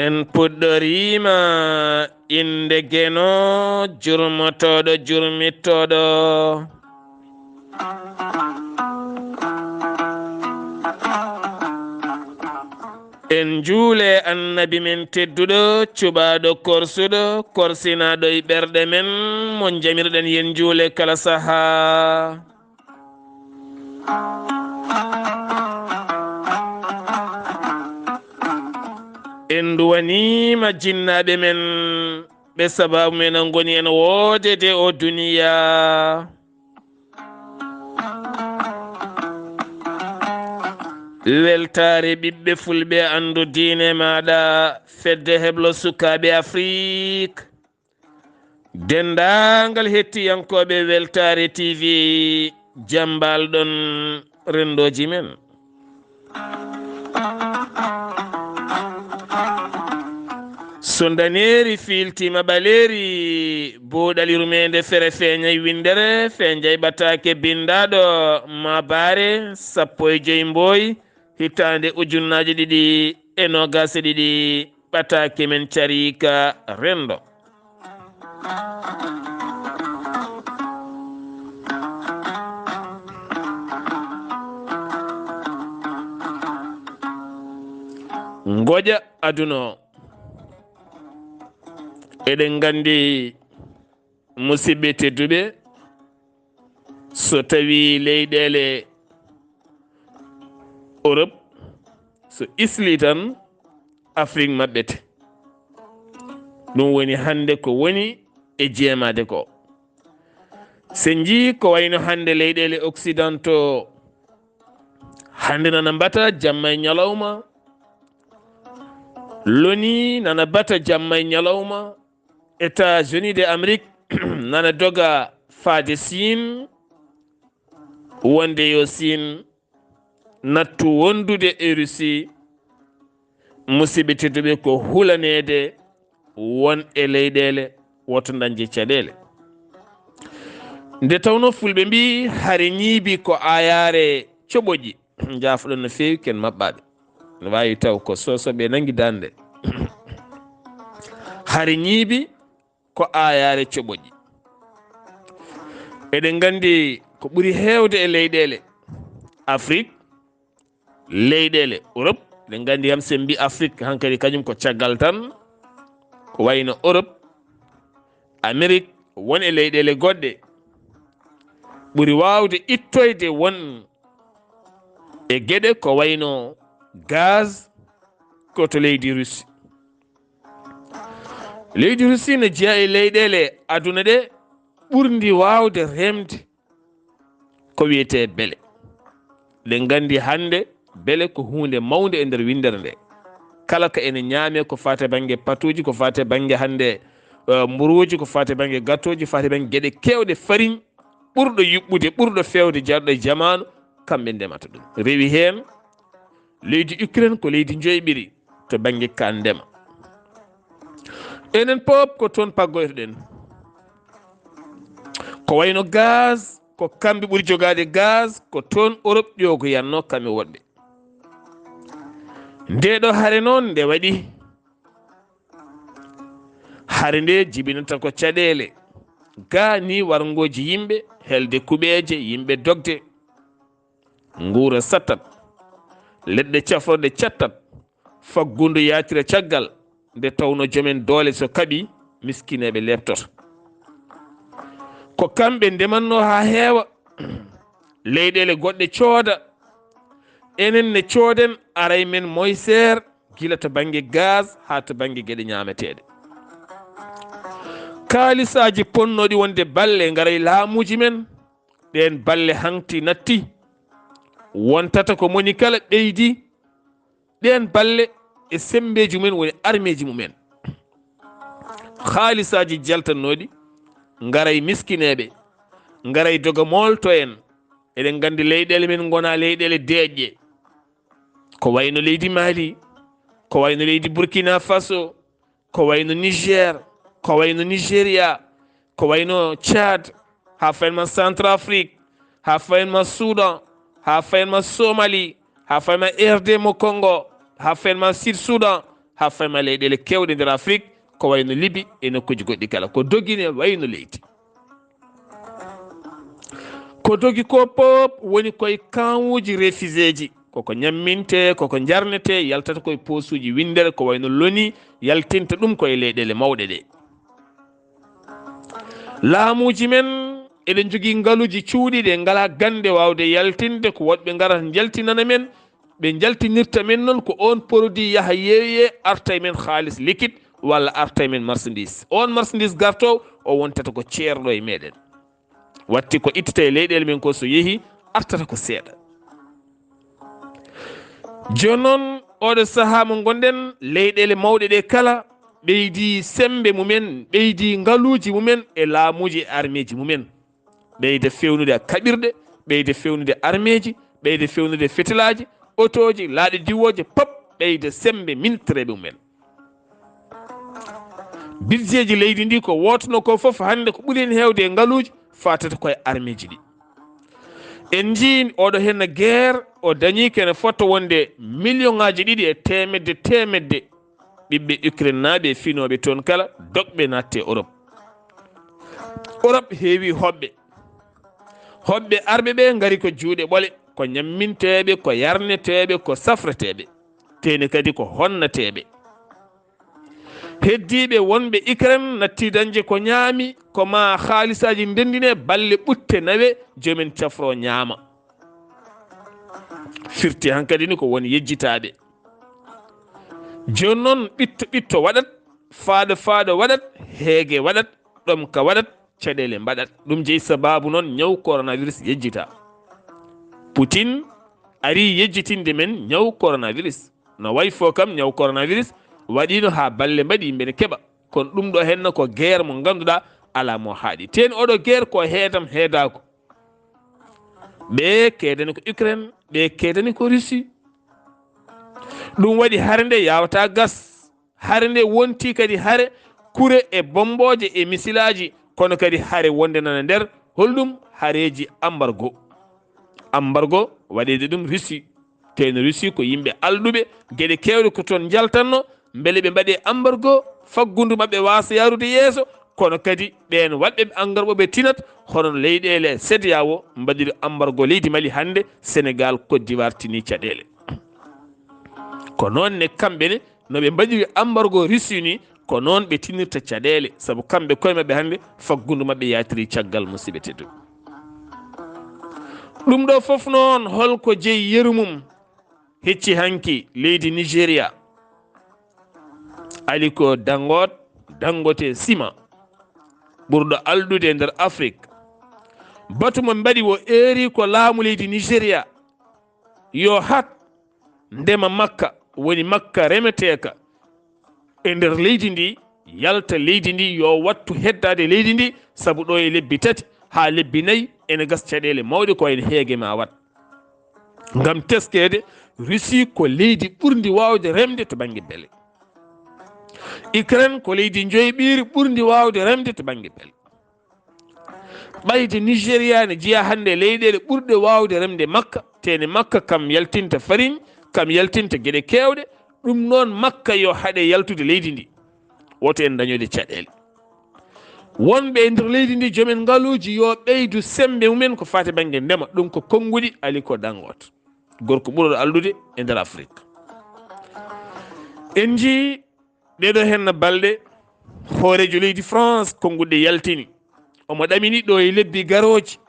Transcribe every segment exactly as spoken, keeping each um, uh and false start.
En puɗɗoriima innde Geno, jurmotooɗo, jurmittooɗo. En njuule Annabi men tedduɗo, cuɓaaɗo korsuɗo, korsinaaɗo e ɓerɗe men, mo njamirɗen yen njuule kala sahaa. En nduwaniima jinnaaɓe men, ɓe sabaabu men ngoni en woodede o duniya. Weltaare ɓiɓɓe fulɓe, anndu diine maaɗa, fedde heblo sukaaɓe Afrik. Denndaangal hettiyankooɓe Weltaare T V, jambal ɗon renndooji men. So ndaneeri fiiltiima ɓaleeri, buuɗal yurmeende fere feeñay winndere, feeñay ɓataake binndaaɗo ma baare sappo e joy mboy, hitaande ujunnaaje ɗiɗi e noogaas e ɗiɗi, ɓataake men cariika renndo. Ngoƴa aduna o. Eɗen nganndi, musidɓe tedduɓe, so tawii leyɗeele Europe, so islii tan, Afrik maɓɓete. Ɗum woni hannde ko woni e jeemaade ko. So en njii ko wayno hannde leyɗeele occidentaux, hannde nana mbata jamma e ñalawma, loni nana bata jamma e ñalawma, États-Unis de Amérique nana doga faade Siin, wonde yo Siin nattu wondude e Russie. Musidɓe tedduɓe, ko hulaneede won e leyɗeele, woto dañde caɗeele. Nde tawnoo fulɓe mbii, hari ñiibi ko aayaare coɓoƴi. Njaafoɗon no feewi, ken maɓɓaaɓe. No waawi taw ko sosoɓe nangi daande. Hari ñiibi ko aayaare coɓoƴi. Eɗen nganndi ko ɓuri heewde e leyɗeele Afrik, leyɗeele Europe, eɗen nganndi kam, so en mbii Afrik, hankadi kañum ko caggal tan, ko wayno Europe, Amerik, won e leyɗeele goɗɗe ɓuri waawde ittoyde won e geɗe ko wayno gaz, ko to leydi Russie. Leydi Russie ne jeyaa e leyɗeele aduna ɗe ɓurndi waawde remde ko wiyetee bele. Eɗen nganndi hannde bele ko huunde mawnde e nder winndere nde. Kala ko ene ñaamee, ko faati bannge patuuji, ko faati bannge hannde, eh, mburuuji, ko faati bannge gattooji, faati bannge geɗe keewɗe, fariñ, ɓurɗo yuɓɓude, ɓurɗo feewde, jarɗo e jamaanu, kamɓe ndemata ɗum. Rewi heen leydi Ukraine, ko leydi njoyɓiri to bannge ka ndema. Enen pop ko toon paggoytoɗen. Ko wayno gaz, ko kamɓe ɓuri jogaade gaz, ko toon Europe ƴoogoyatno kamɓe woɗɓe. Nde ɗo hare noon nde waɗi, hare nde jibinata ko caɗeele, gaa ni warngooji yimɓe, helde kuɓeeje, yimɓe dogde. Nguura sattat, leɗɗe caforɗe cattat, faggudu yaatira caggal, nde tawno joomen doole so kaɓi, miskineeɓe leeptoto. Ko kamɓe ndemanno haa heewa, leyɗeele goɗɗe cooda, enen ne cooden, aray men moyseer, gila to bannge gaz haa to bannge geɗe ñaameteeɗe. Kaalisaaji ponnooɗi wonde balle ngaray laamuuji men, ɗeen balle haŋti natti, wontata ko moni kala ɓeydi ɗeen balle e semmbeeji mumen, woni armeeji mumen. Haalisaaji jaltannooɗi ngaray miskineeɓe, ngaray doga moolto en. Eɗen nganndi leyɗeele men ngonaa leyɗeele deeƴƴe. Ko wayno leydi Mali, ko wayno leydi Burkina Faso, ko wayno Niger, ko wayno Nigeria, ko wayno Tchad, haa fayen ma Centrafrique, haa fayen ma Soudan, haa fayen ma Somali, haa fayen ma R D mo Congo, haa fayen ma Sud Soudan, haa fayma leyɗeele keewɗe nder Afrik, ko wayno Libi e nokkuuji goɗɗi kala. Ko dogi ne wayno leydi. Ko dogi ko pop woni koye kawuuji refuséeji. Koko ñammintee, koko njarnetee, yaltata koye poosuuji winndere, ko wayno loni, yaltinta ɗum koye leyɗeele mawɗe ɗe. Laamuuji men, eɗen njogii ngaluuji cuuɗiiɗi, en ngalaa gannde waawde yaltinde, ko woɗɓe ngarata njaltinana men, ɓe njaltinirta men noon, ko oon produit yaha yeeyee, arta e men haalis liquide, walla arta e men marchandise. Oon marchandise gartoowo, o wontata ko ceerɗo e meɗen. Watti ko ittata e leyɗeele men ko so yehi, artata ko seeɗa. Jooni noon, oɗo sahaa mo ngonɗen, leyɗeele mawɗe ɗe kala ɓeydi semmbe mumen, ɓeydi ngaluuji mumen e laamuuji e armeeji mumen. Ɓeyda fewnude kaɓirɗe, ɓeyda fewnude armeeji, ɓeyda fewnude fetilaaji, otooji, laaɗe diwooje, pop ɓeyda semmbe minitireeɓe mumen. Bidjeeji leydi ndi ko wootno ko fof, hannde ko ɓuri heen heewde e ngaluuji faatata koye armeeji ɗi. En njii oɗo henna guerre, o dañii kene fota wonde million ŋaaji ɗiɗi e teemedde teemedde ɓiɓɓe Ukraine naaɓe e finooɓe toon kala, dogɓe naatte Europe. Europe heewi hoɓɓe. Hoɓɓe arɓe ɓe ngari ko juuɗe ɓole, ko ñamminteeɓe, ko yarneteeɓe, ko safreteeɓe. Teeni kadi ko honnateeɓe. Heddiiɓe wonɓe Ukraine natti dañde ko ñaami, ko ma haalisaaji ndenndine, balle ɓutte nawe, joomen cafro ñaama. Firti hankadi ni ko won yejjitaaɓe. Jooni noon ɓitto ɓitto waɗat, faaɗo faaɗo waɗat, heege waɗat, ɗomka waɗat, caɗeele mbaɗat. Ɗum jeyi sabaabu noon ñaw coronavirus yejjita. Putin ari yejjitinde men ñaw coronavirus. No wayi fo kam ñaw coronavirus waɗiino haa balle mbaɗi yimɓe ne keɓa. Kono ɗum ɗo henna ko guerre mo ngannduɗaa alaa mo haaɗi. Teeni oɗo guerre ko heedam heedaako. Ɓe keedani ko Ukraine, ɓe keedani ko Russie. Ɗum waɗi hare nde yawata gas. Hare nde wonti kadi hare kure e bombooje e misilaaji, kono kadi hare wonde nana nder holɗum hareeji ambargo. Ambargo waɗeede ɗum Russie. Teeni Russie ko yimɓe alɗuɓe, geɗe keewɗe ko toon njaltanno, mbele ɓe mbaɗe ambargo, faggundu maɓɓe waasa yaarude yeeso, kono kadi ɓeen waɗɓe ɓe angarɓo ɓe tinat, hono no leyɗeele CEDEAO mbaɗiri ambargo leydi Mali hannde, Sénégal, Côte d'Ivoire tini caɗeele. Ko noon ne kamɓe ne, no ɓe mbaɗiri ambargo Russie ni, ko noon ɓe tinirta caɗeele, sabu kamɓe koye maɓɓe hannde faggundu maɓɓe yaatiri caggal, musidɓe tedduɓe. Ɗum ɗo fof noon, holko jeyi yeru mum? Hecci hanki leydi Nigeria, Aliko Dangote, Dangote Sima, ɓurɗo alɗude e nder Afrik. Batu mo mbaɗi o eeri ko laamu leydi Nigeria yo hat ndema makka, woni makka remeteeka e nder leydi ndi, yalta leydi ndi, yo wattu heddaade leydi ndi, sabu ɗo e lebbi tati haa lebbi nayi ene gas caɗeele mawɗe ko ene heege ma wat. Ngam teskeede, Russie ko leydi ɓurndi waawde remde to bannge bele. Ukraine ko leydi njoyɓiiri ɓurndi waawde remde to bannge bele. Ɓayde Nigeria ne jeyaa hannde e leyɗeele ɓurɗe waawde remde makka, teeni makka kam yaltinta farine, kam yaltinta geɗe keewɗe, ɗum noon makka yo haɗe yaltude leydi ndi, woto en dañoyde caɗeele. Wonɓe e nder leydi ndi, joomen ngaluuji, yo ɓeydu semmbe mumen ko faati bannge ndema, ɗum ko konnguɗi Aliko Dangote, gorko ɓurɗo alɗude e nder Afrik. En njii ɗeɗo henna balɗe, hooreejo leydi France konnguɗi yaltini. Omo ɗamini ɗo e lebbi garooji,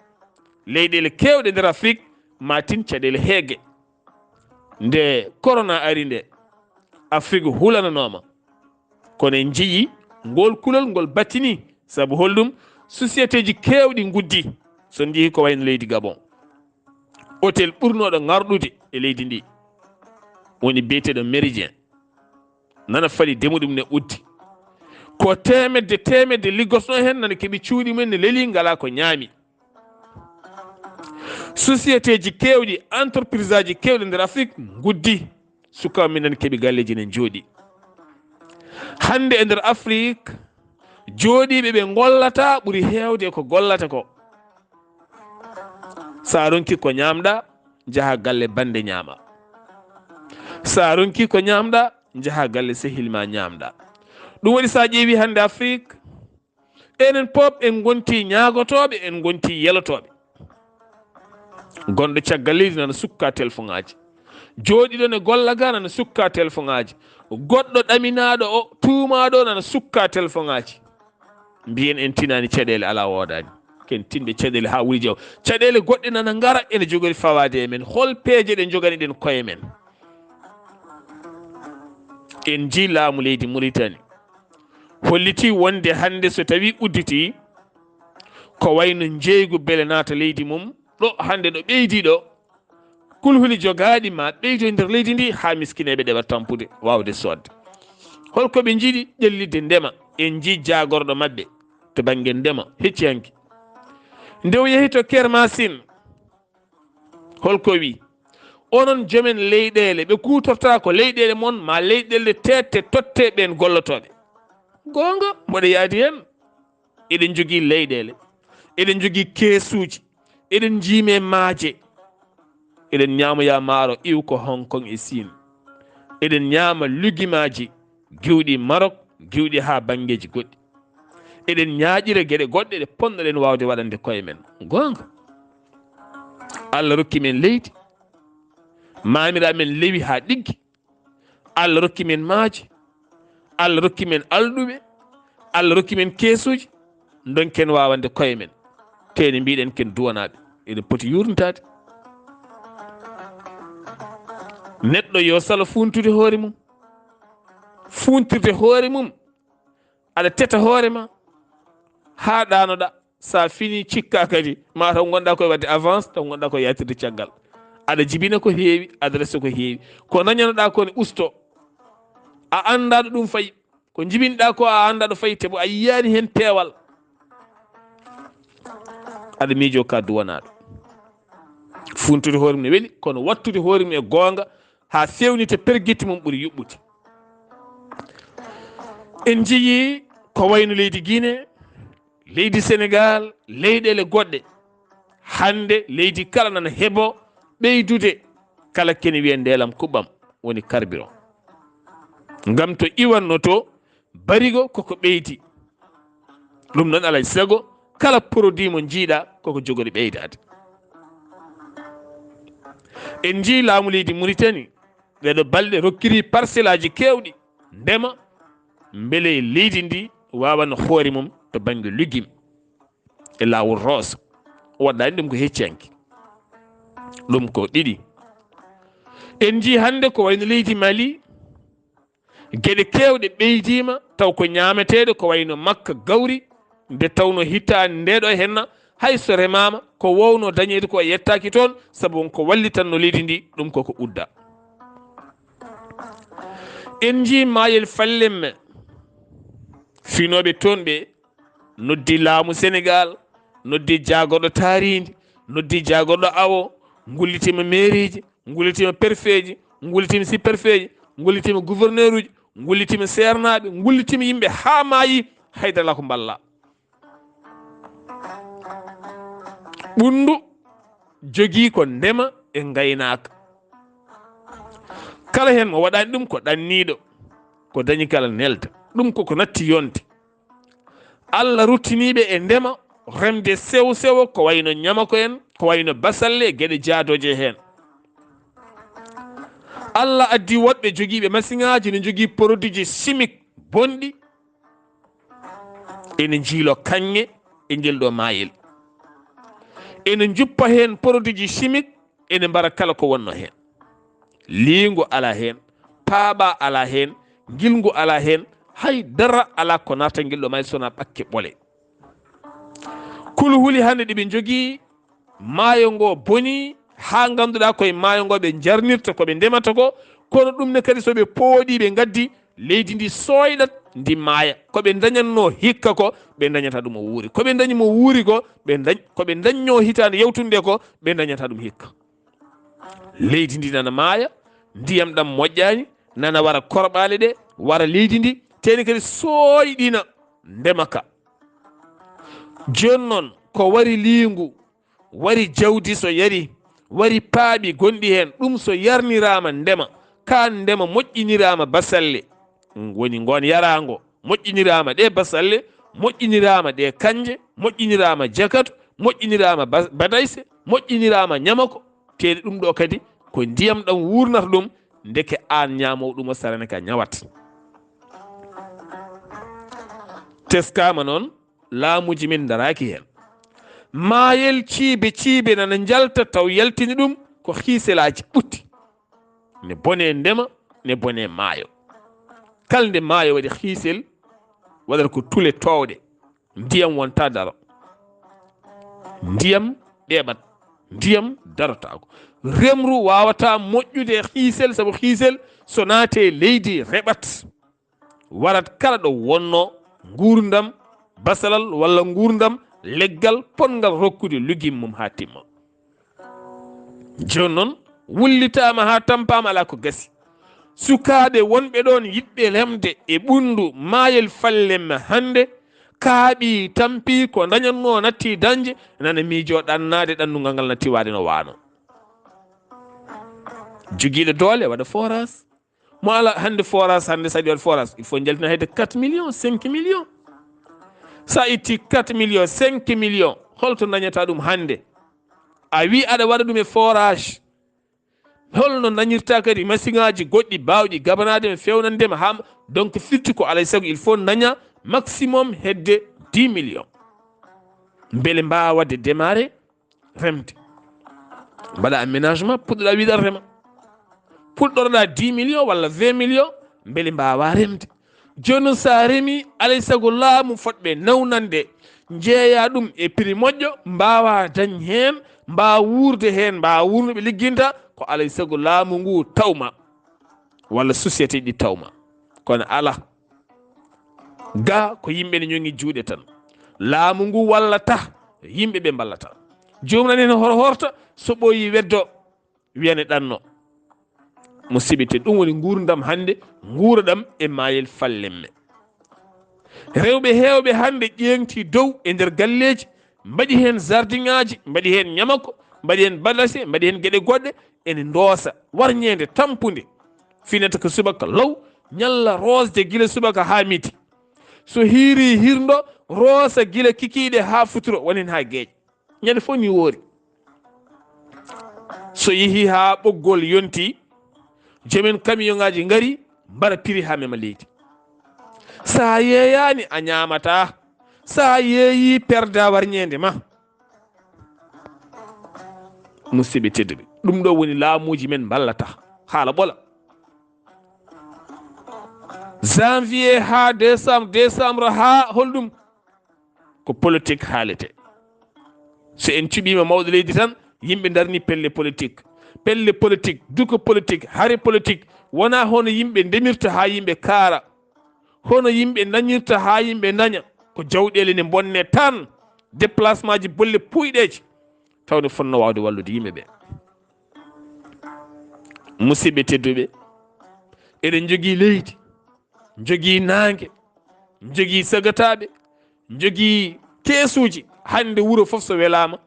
leyɗeele keewɗe nder Afrik ma tin caɗeele heege. Nde corona ari nde, Afrik hulananooma. Kono en njiyii ngol kulol ngol battini, sabu holɗum? Sociétéji keewɗi nguddi. So njiyii ko wayno leydi Gabon. Hôtel ɓurnooɗo ŋarɗude e leydi ndi woni biyeteeɗo Méridien. Nana fali demu ɗum ne uddi. Ko teemedde teemedde liggotnoo heen, nana keɓi cuuɗi mumen ne lelii, ngalaa ko ñaami. Sociétéji keewɗi, entrepriseaji keewɗi nder Afrik nguddi. Sukaaɓe men nana keɓi galleeji ne njooɗi. Hannde e nder Afrik, jooɗiiɓe ɓe ngollata ɓuri heewde ko gollata ko. Sa ronki ko ñaamɗa, njaha galle bannde ñaama. Sa ronki ko ñaamɗa, njaha galle sehil ma ñaamɗa. Ɗum waɗi so a ƴeewi hannde Afrik, enen pop en ngonti ñaagotooɓe, en ngonti yelotooɓe. Gonɗo caggal leydi nana sukka telefoŋaaji. Jooɗiiɗo ne golla ga nana sukka telefoŋaaji. Goɗɗo ɗaminaaɗo o, tuumaaɗo o nana sukka telefoŋaaji. Mbiyen en tinaani caɗeele, alaa woodaani. Ken tinɓe caɗeele haa wuli jaw. Caɗeele goɗɗe nana ngara ene jogori fawaade e men. Hol peeje ɗe njogani ɗen koye men? En njii laamu leydi Muritani holliti wonde hannde so tawi udditi ko wayno njeeygu bele naata leydi mum, ɗo hannde ɗo ɓeydi ɗo, kulhuli jogaaɗi ma ɓeydo e nder leydi ndi haa miskineeɓe ɗeɓa tampude, waawde soodde. Holko ɓe njiɗi? Ƴellitde ndema. En njii jaagorɗo maɓɓe to bannge ndema hecci hanki. Nde o yehi to Kermasin, holko wi? Onon jomen leyɗeele, ɓe kuutorta ko leyɗeele mon ma leyɗeele teette totte ɓeen gollotooɓe. Goonga, mboɗo yaadi heen. Eɗen njogii leyɗeele, eɗen njogii keesuuji, eɗen njiime maaje, eɗen ñaamoya maaro iw ko Hong Kong e Siin, eɗen ñaama lugimaaji giwɗi Marok, giwɗi haa banngeeji goɗɗi, eɗen ñaaƴira geɗe goɗɗe ɗe ponnoɗen waawde waɗande koye men. Goonga, Allah rokki men leydi, maamiraaɓe men lewi haa ɗiggi, Allah rokki men maaje, Allah rokki men alɗuɓe, Allah rokki men keesuuji, ndonken waawande koye men. Teni mbiɗen ken duwanaaɓe, eɗen poti yurnitaade. Neɗɗo yo salo funtude hoore mum, funtirde hoore mum, aɗa teta hoore ma haa ɗaanoɗa. Sa fini cikka kadi, ma taw ngonɗa koye wadde avance, taw ngonɗa koye yaltirde caggal. Aɗa jibina ko heewi, aɗa resa ko heewi. Ko dañanoɗa ko ne usto. A annda ɗo ɗum fayi. Ko jibinɗa ko a annda ɗo fayi, te bo a yiyani hen peewal. Aɗa miijo ka duwanaɗo. Funtude hoore mum ne weli, kono wattude hoore mum e goonga haa fewnita pergitte mum ɓuri yuɓɓude. En njiyi ko wayno leydi Guinée, leydi Sénégal, leyɗeele goɗɗe. Hannde leydi kala nana heɓo ɓeydude kala kene wiye ndeelam kuɓɓam, woni carburant. Ngam to iwanno to barigo koko ɓeydi. Ɗum noon alay sago kala produit mo njiiɗa koko jogori ɓeydaade. En njii laamu leydi Mauritanie, ɗeɗo balɗe rokkiri parcelle aji keewɗi ndema, mbele leydi ndi waawana hoore mum to bannge lugim e laawol Rosso. Waɗɗaani ɗum ko hecci hanki. Ɗum ko ɗiɗi. En njii hannde ko wayno leydi Mali, geɗe keewɗe ɓeydiima, taw ko ñaameteeɗe ko wayno makka, gawri, nde tawno hitaande nde ɗo henna, hay so remaama, ko wowno dañeede ko yettaaki toon, sabu won ko wallitanno leydi ndi, ɗum koko udda. En njii maayel Fallemme, finooɓe toon ɓe noddi laamu Sénégal, noddi jaagorɗo taariindi, noddi jaagorɗo awo, ngullitima mairieji, ngullitima préfetji, ngullitima sous-préfetji, ngullitima gouverneuruji, ngullitima seernaaɓe, ngullitima yimɓe haa maayi, haydara alaa ko mballa. Ɓunndu jogii ko ndema e ngaynaaka. Kala heen mo waɗaani ɗum ko ɗanniiɗo, ko dañi kala nelda. Ɗum koko natti yonde. Allah ruttiniiɓe e ndema, remde sewo sewo, ko wayno ñamako en, ko wayno basalle e geɗe jaadooje heen. Allah addi woɗɓe jogiiɓe masiŋaaji ne jogii produitji chimique bonɗi, ene njiilo kaŋŋe e ngel ɗo maayel. Ene njuppa heen produitji chimique, ene mbara kala ko wonno heen. Liingu alaa heen, paaɓa alaa heen, ngilngu alaa heen, hay dara alaa ko naata ngel ɗo maayel so wonaa ɓakke ɓole. Kulhuli hannde ɗi ɓe njogii, maayo ngo boni, haa ngannduɗaa koye maayo ngo ɓe njarnirta ko ɓe ndemata ko, kono ɗum ne kadi so ɓe pooɗi, ɓe ngaddi, leydi ndi sooyɗat, ndi maaya. Ko ɓe ndañatno hikka ko, ɓe ndañata ɗum o wuuri. Ko ɓe ndañi mo wuuri ko, ɓe ndañ-, ko ɓe ndañno hitaande yawtunde ko, ɓe ndañata ɗum hikka. Leydi ndi nana maaya, ndiyam ɗam moƴƴaani, nana wara korɓaale ɗe, wara leydi ndi, teni kadi sooyɗina ndema ka. Jooni noon, ko wari liingu, wari jawdi so yari, wari paaɓi gonɗi heen, ɗum so yarniraama ndema, kaan ndema moƴƴiniraama basalle, woni ngoon yaraango, moƴƴiniraama ɗee basalle, moƴƴiniraama ɗee kanje, moƴƴiniraama jakatu, moƴƴiniraama ba-, badayse, moƴƴiniraama ñamako, teede ɗum ɗo kadi ko ndiyam ɗam wuurnata ɗum, ndeke aan ñaamoowo ɗum o sarane ka ñawat. Teskaama noon, laamuuji men ndaraaki heen. Maayel ciibe ciibe nana njalta taw yaltini ɗum ko hiiselaaji ɓutti. Ne bone ndema, ne bone maayo. Kala nde maayo waɗi hiisel, waɗata ko tule toowɗe. Ndiyam wonta daro. Ndiyam ɗeɓat. Ndiyam darotaako. Remru waawata moƴƴude e hiisel, sabu hiisel so naate leydi reɓat. Warat kala ɗo wonno nguurndam basalal walla nguurndam leggal potngal rokkude lugim mum haa timma. Jooni noon, wullitaama haa tampaama, alaa ko gasi. Sukaaɓe wonɓe ɗoon yiɗɓe remde e ɓunndu maayel Fallemme hannde, kaaɓii, tampii, ko ndañatnoo nattii dañde, nana miijoo ɗannaade, ɗannungal ngal nattii waade no waano. Jogiiɗo doole waɗa forage. Mo ala hannde forage, hannde so a waɗi forage, il faut njaltina hedde quatre millions, cinq millions. So a itti quatre millions, cinq millions, holto dañata ɗum hannde? A wi aɗa waɗa ɗum e forage. Holno dañirta kadi masiŋaaji goɗɗi baawɗi gabanaade ma, feewnande ma haa ma-, donc firti ko alay sago il faut daña maximum hedde dix millions. Mbele mbaawa waɗde démarrer remde. Mbaɗa aménagement, puɗɗoɗa wiɗa rema. Puɗɗoroɗa dix millions walla vingt millions, mbele mbaawa remde. Jooni noon, so a remi, alay sago laamu fotɓe nawnande, njeeya ɗum e prix moƴƴo, mbaawa dañ heen, mbaawa wuurde heen, mbaawa wuurnuɓe ligginta, ko alay sago laamu ngu tawma, walla société ɗi tawma. Kono ala, ga ko yimɓe ne ñoŋi juuɗe tan. Laamu ngu wallata, yimɓe ɓe mballata. Joomum nani heen hor-, horta, so ɓooyi weddo, wiyane ɗanno. Musidɓe tedduɓe, ɗum woni nguurndam hannde, nguurɗam e maayel Fallemme. Rewɓe heewɓe hannde ƴeeŋti dow e nder galleeji, mbaɗi heen jardinŋaaji, mbaɗi heen ñamako, mbaɗi heen badase, mbaɗi heen geɗe goɗɗe, ene ndoosa, warñeende, tampude. Finata ko subaka law, ñalla roosde gila subaka haa midi. So hiiri hirndo, roosa gila kikiiɗe haa futuro, woni heen haa geeƴa. Ñande fof ni woori. So yehi haa ɓoggol yonti, joomen camion ŋaaji ngari, mbara prix haa mema leydi. Sa yeeyaani, a ñaamata. Sa yeeyi, perda warñeende ma. Musidɓe tedduɓe, ɗum ɗo woni laamuuji men mballata. Haala ɓola. Janvier haa décembre, décembre haa holɗum? Ko politique haalete. So en cuɓiima mawɗo leydi tan, yimɓe ndarni pelle politique. Pelle politique, duko politique, hare politique, wonaa hono yimɓe ndemirta haa yimɓe kaara. Hono yimɓe dañirta haa yimɓe daña. Ko jawɗeele ne mbonne tan, déplacement ji bolle puuyɗeeji, tawde fotnoo waawde wallude yimɓe ɓe. Musidɓe tedduɓe, eɗen njogii leydi, njogii naange, njogii sagataaɓe, njogii keesuuji. Hannde wuro fof so welaama,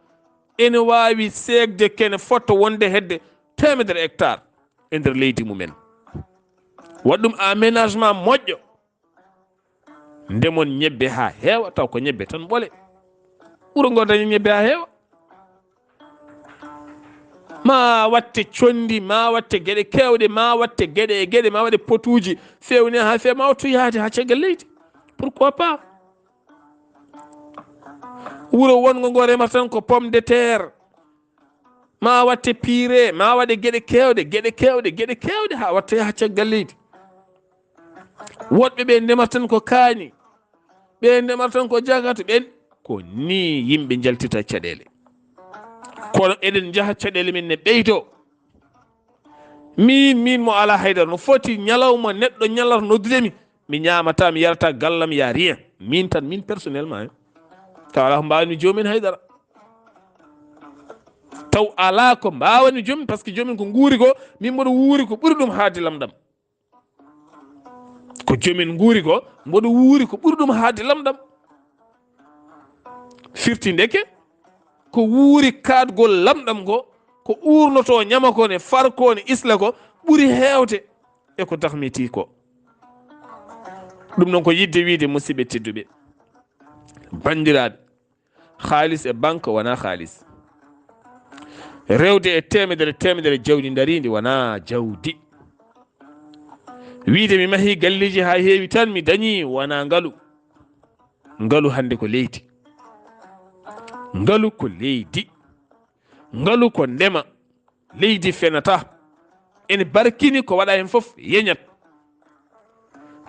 ene waawi seegde kene fota wonde hedde teemedere hectare e nder leydi mumen. Waɗ ɗum aménagement moƴƴo. Ndemon ñebbe haa heewa, taw ko ñebbe tan ɓole. Wuro ngo daña ñebbe haa heewa. Ma watte conndi, ma watte geɗe keewɗe, ma watte geɗe e geɗe, ma waɗe potuuji, feewne haa feewa, ma wattu yahde haa caggal leydi. Pourquoi pas? Wuro wonngo ngo remata tan ko pomme de terre, ma watte pire, ma waɗe geɗe keewɗe, geɗe keewɗe, geɗe keewɗe, haa watta yaha caggal leydi. Woɗɓe ɓe ndemata tan ko kaani, ɓe ndemata tan ko jagatu, ɓen. Ko ni yimɓe njaltirta caɗeele. Kono eɗen njaha, caɗeele men ne ɓeydo. Min, min mo alaa haydara, no foti ñalawma neɗɗo ñalata noddude mi, mi ñaamata, mi yarata, gallam ya rien. Min tan, min personnellement, hein. Taw alaa ko mbaawmi joomum en haydara. Taw alaa ko mbaawmi joomum, parce que joomum ko nguuri ko, min mboɗo wuuri ko ɓuri ɗum haade lamɗam. Ko joomum en nguuri ko, mboɗo wuuri ko ɓuri ɗum haade lamɗam. Firti ndeke, ko wuuri kaɗgol lamɗam ko, ko uurnoto ñama ko ne far ko ne isla ko ɓuri heewde. ko tax mi tii ko. Ɗum noon ko yiɗde wiyde, musidɓe tedduɓe, banndiraaɓe, haalis e banque wonaa haalis. Rewde e teemedere teemedere jawdi ndariindi wonaa jawdi. Wiyde mi mahii galleeji haa heewi tan mi dañii wonaa ngalu. Ngalu hannde ko leydi. Ngalu ko leydi. Ngalu ko ndema. Leydi fenata. Ene barkini, ko waɗa heen fof yeñat.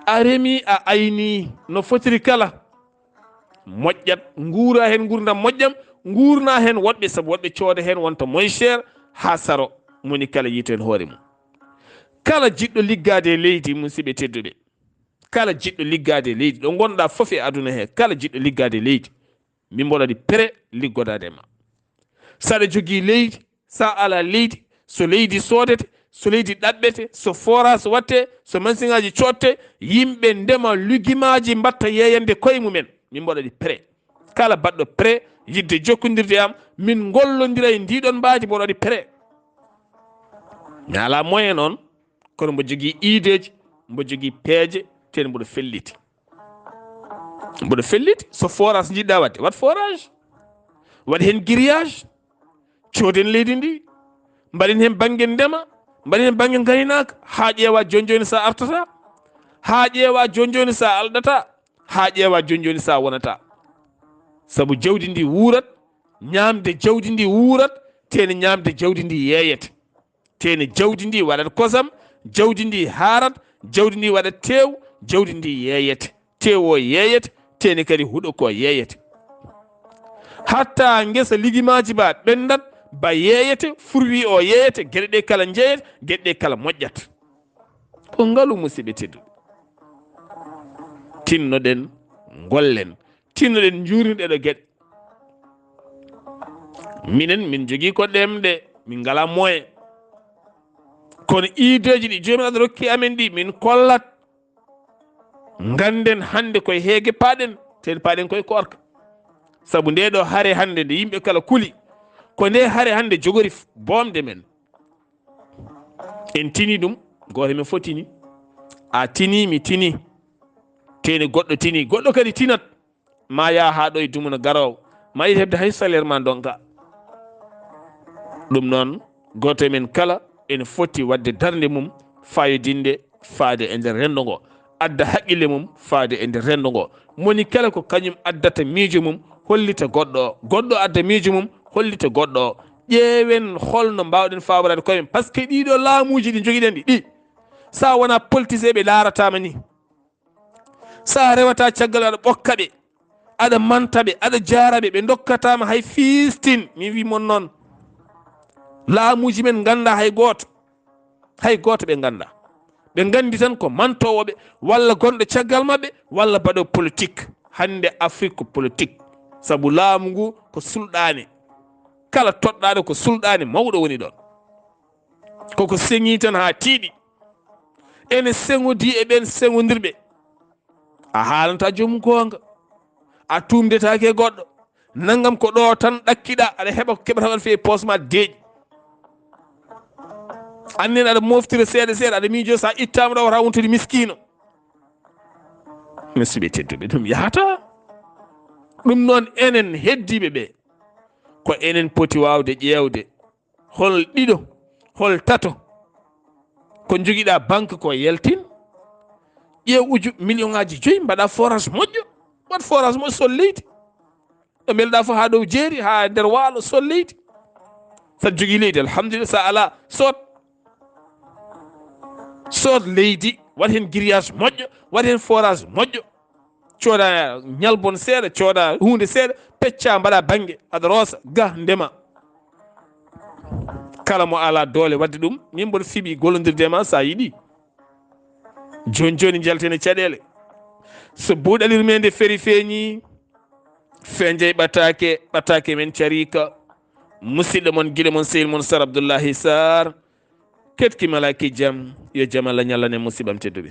A remi, a ayni no fotiri kala. Moƴƴat, nguura heen nguurndam moƴƴam, nguurna heen woɗɓe, sabu woɗɓe cooda heen wonta moins cher haa saro, moni kala yiyta heen hoore mum. Kala jiɗɗo liggaade e leydi, musidɓe tedduɓe, kala jiɗɗo liggaade e leydi, ɗo ngonɗaa fof e aduna he, kala jiɗɗo liggaade e leydi, min mboɗo waɗi prêt liggodaade e ma. Saɗa jogii leydi, sa ala leydi, so leydi soodete, so leydi ɗaɓɓete, so forage watte, so masiŋaaji cotte, yimɓe ndema, lugimaaji mbatta yeeyande koye mumen, min mboɗo waɗi prêt. Kala baɗɗo prêt, yiɗde jokkondirde e am, min ngollondira e ndii ɗoon mbaadi, mboɗo waɗi prêt. Mi alaa moyen noon, kono mbo jogii ideeji, mbo jogii peeje, tee mboɗo felliti. Mboɗo felliti, so forage njiɗɗaa waɗde, waɗ forage. Waɗ heen grillage, cooden leydi ndi, mbaɗen heen bannge ndema, mbaɗen heen bannge ngaynaaka, haa ƴeewa jooni jooni so a artata, haa ƴeewa jooni jooni so a alɗata, haa ƴeewa jooni jooni so a wonata. Sabu jawdi ndi wuurat, ñaamde jawdi ndi wuurat, tee ne ñaamde jawdi ndi yeeyete. Tee ne jawdi ndi waɗat kosam, jawdi ndi haarat, jawdi ndi waɗat teew, jawdi ndi yeeyete. Teew o yeeyete, tee ne kadi huɗo ko yeeyete. Hatta ngesa ligimaaji ba ɓenndat, ba yeeyete, furwi o yeeyete, geɗe ɗe kala njeeyete, geɗe ɗe kala moƴƴat. Ko ngalu, musidɓe tedduɓe. Tinnoɗen, ngollen, tinnoɗen, njuurnirɗen ɗo geɗe. Minen, min jogii ko ɗemɗe, min ngalaa moyen. Kono ideeji ɗi joomi aɗa rokki amen ɗi, min kollat. Ngannden hannde koye heege paaɗen, te paaɗen koye koorka. Sabu nde ɗo hare hannde nde yimɓe kala kuli, ko nde hare hannde jogori f-, boomde men. En tini ɗum, gooto men fof tini. A tini, mi tini. Teni goɗɗo tini, goɗɗo kadi tinat. Ma yaa haa ɗo e dumunna garoowo. Ma yiɗ heɓde hay salaire ma ndonka. Ɗum noon, gooto e men kala ene foti waɗde darnde mum, fayodinde faade e nder renndo ngo, adda haqqille mum faade e nder renndo ngo. Moni kala ko kañum addata miijo mum, hollita goɗɗo o. Goɗɗo adda miijo mum, hollita goɗɗo o. Ƴeewen holno mbaawɗen faaboraade koye men. Par ce que ɗiɗo laamuuji ɗi njogiɗen ɗi, ɗi, so a wonaa politicien ɓe laarataama ni. So a rewata caggal, aɗa ɓokka ɓe, aɗa manta ɓe, aɗa jaara ɓe, ɓe ndokkataama hay fiistin. Mi wi mon noon, laamuuji men ngannda hay gooto. Hay gooto ɓe ngannda. Ɓe nganndi tan ko mantoowo ɓe, walla gonɗo caggal maɓɓe, walla baɗo politique. Hannde Afrik ko politique. Sabu laamu ngu ko sulɗaane. Kala toɗɗaaɗo ko sulɗaane mawɗo woni ɗoon. Koko seŋii tan haa tiiɗi. Ene seŋodii e ɓeen seŋondirɓe. A haalanta joomum goonga. A tuumdetaake e goɗɗo. Nanngam ko ɗo tan ɗakkiɗaa, aɗa heɓa ko keɓata waɗ fii e poos ma deeƴi. Annden aɗa moftira seeɗa seeɗa, aɗa miijoo so a ittaama ɗo wata wontude miskiino. Musidɓe tedduɓe, ɗum yahataa. Ɗum noon enen heddiiɓe ɓe, ko enen poti waawde ƴeewde hol ɗiɗo, hol tato ko njogiɗaa banque ko yaltin, ƴeew uju million ŋaaji joyi, mbaɗa forage moƴƴo, waɗ forage moƴƴo, sol leydi. Ɗo mbelɗaa fof haa dow jeeri, haa nder waalo, sol leydi. Saɗa jogii leydi, alhamdulillah, so alaa, sood. Sood leydi, waɗ heen grillage moƴƴo, waɗ heen forage moƴƴo. Cooda ñalbon seeɗa, cooda huunde seeɗa, pecca, mbaɗa bannge, aɗa roosa, ga, ndema. Kala mo alaa doole waɗde ɗum, min mboɗo fiɓi gollondirde e ma so a yiɗi. Jooni jooni njalten e caɗeele. So buuɗal yurmeende feri feeñi, fenjay ɓataake, ɓataake men cariika. Musidɗo mon, gila mon, sehil mon, Sar Abdullahi Sar. Ketki malaaki jam, yo jam Allah ñallan en, musidɓam tedduɓe.